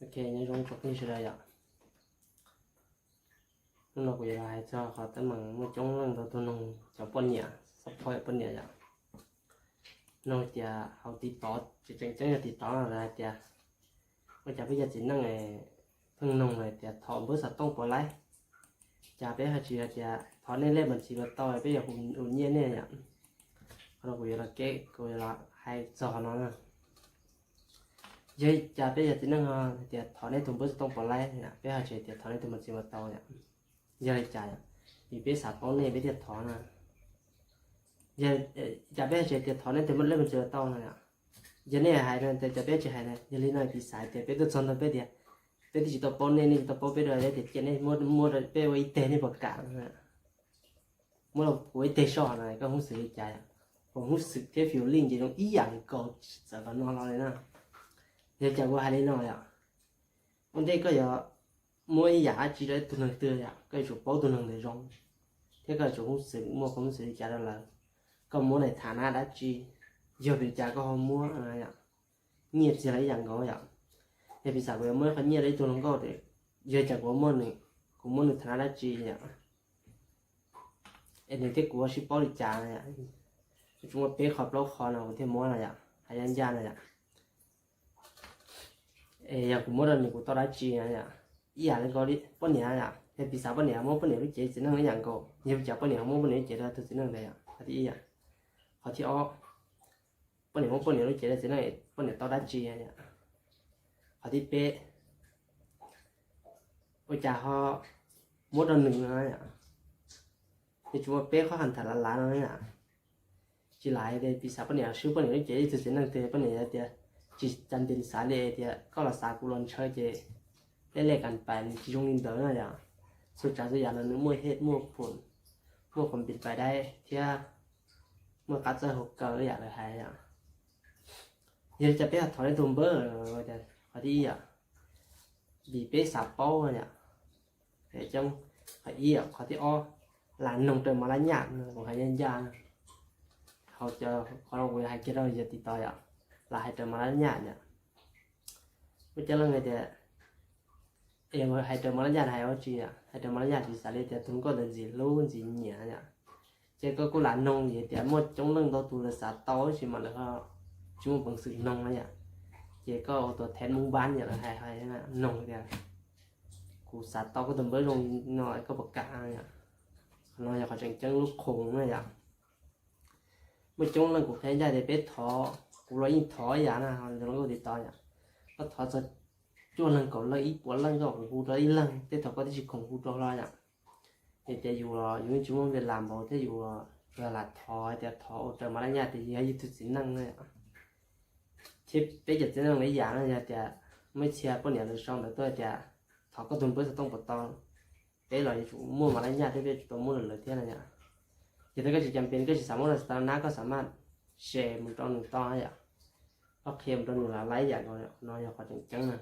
Ok, nyob zoo tsoom phooj ywg sawv daws yom. Hnub no kuv yuav los hais txog qhov teeb meem muaj coob leej ntau tus noog cov poj niam, support poj niam yom. Noog tias hauv TikTok, tseem tseem ceeb yog TikTok no lawv hais tias, ua cas peb cov txiv neej pheej noog lawm tias thov npawb xov tooj puas laib. Cas peb ho tsis hais tias thov nej lej npas ntsis mas tau, peb yuav hu nyiaj nej yom. Qhov no kuv yuav los, kuv yuav los hais txog qhov no na. Yog li cas peb cov txiv neej ho hais tias thov nej tus npawb xov tooj puas laib, peb ho tsis hais tias thov nej tus npawb xov tooj puas tau yom? Yog li cas yom? Vim peb xav paub nej peb thiaj thov na. Cas peb ho tsis hais tias thov nej tus lej npas ntsis puas tau no yom? Yog nej hais no ces cas peb tsis hais na? Yog li no piv xam tias peb tuaj txog ntawm peb tias peb twb tsis tau paub nej, nej tsis tau paub peb dua, peb tias cia nej muab, muab peb ua ib teg nej puas kam? Muab los ua ib teg soj no koj hnub xwm li cas yom? Kuv hnub xwm thiab feeling ces zoo ib yam nkaus, txawm qhov no los li na. Yog cas kuv hais li no yom? Ua ntej koj yuav muab ib yam dab tsi rau ib tug neeg twg yom, koj yuav tsum paub tus neeg ntawd zoo, thiab koj yuav tsum hnub xwm muaj qhov hnub xwm li cas rau lawv. Koj muab nws tham na dab tsi, yog vim li cas koj ho muab no yom? Nyiaj txiag los ib yam nkaus yom. Yog piv xam kuv yuav muab qhov nyiaj rau ib tug hluas nkauj, yog li cas kuv muab nws, kuv muab nws tham na dab tsi yom? Es nws thiab kuv ua sib paub li cas no yom? Kuv tsuas muaj peb qhov plaub qhov no kuv thiaj muab no yom, hais ncaj ncaj no yom. Es yog kuv muab rau nws kuv tau dab tsi no yom? Ib yam li nkaus li poj niam yom, yog piv xam poj niam muab poj niam lub cev txiv neej ib yam nkaus, yog vim li cas poj niam muab poj niam lub cev rau tus txiv neej ntawd yom? Qhov thib ib yom. Qhov thib ob, poj niam muab poj niam lub cev rau txiv neej, poj niam tau dab tsi yom? Qhov thib peb, ua cas ho muab rau nws no yom? Ces tsuas muaj peb qhov hais tham lav lav no yom. Tsis lam hais tias piv xam poj niam swb poj niam lub cev ib tug txiv neej twg, poj niam hais tias tsis cas nti xav li tias koj los xav kuv los ntshaw ces lej lej kas pais, nws tsis zoo li ntawd no yom. Txhua tsav txhua yam no nws muaj hej muaj phoom, muaj qhov npis pais daib thiab muaj qab txawj hauv kaw ib yam lawv hais yom. Yog li cas peb ho thov nej tus npawb? Qhov thib ib yom, vim peb xav paub yom. Coob, qhov ib yom, qhov thib ob, lam noog raws mab lab nyaj no kuv hais ncaj ncaj. Hauv qhov no kuv hais kiag rau yog TikTok yom, lam hais raws mab lab nyaj yom. Muaj coob leej hais tias, es hais raws mab lab nyaj hais ua tsi yom? Hais raws mab lab nyaj piv xam li tias tus hluas nkauj ntawd ntxim hlub ntxim nyiam yom. Ces koj kuj lam noog vim tias muaj coob leej ntau tus lawv xav tau tab sis mas lawv ho tsis muaj peev xwm noog no yom. Ces koj ua tus thev Hmoob npab yom, lawv hais noog tias kuv xav tau koj tus npawb zoo no koj puas kam yom? Qhov no yog qhov tseem ceeb lub khoom na yom. Muaj coob leej kuv qhia ncaj tias peb thov, kuv los yeej thov ib yam na, hluas nkauj TikTok yom. Koj thov txog cuaj leeg kaum leej ib puas leej koj khoom hu rau ib leeg, tej thaum koj twb tsis khoom hu rau hlo yom. Yog tias yus los yus yeej tsis muaj npe lam npaum thiab yus los lam thov hais tias thov ua raws mab lab nyaj tias yog yus tus txiv neej na yom. Thiab peb cov txiv neej los ib yam no, yog tias muaj ib txhia poj niam lawv sau ntawv tuaj tias thov koj tus npawb xov tooj puas tau, peb los yuav tsum muaj mab lab nyaj thiab peb yuav tsum tau muab rau lawv thiab no yom. Yog tias koj tsis cas npe koj tsis xav muab rau tau na koj xav mas share mus rau nws tau yom. Koj qhia mus rau nws los laib ib yam nkaus, no yog qhov tseem ceeb na.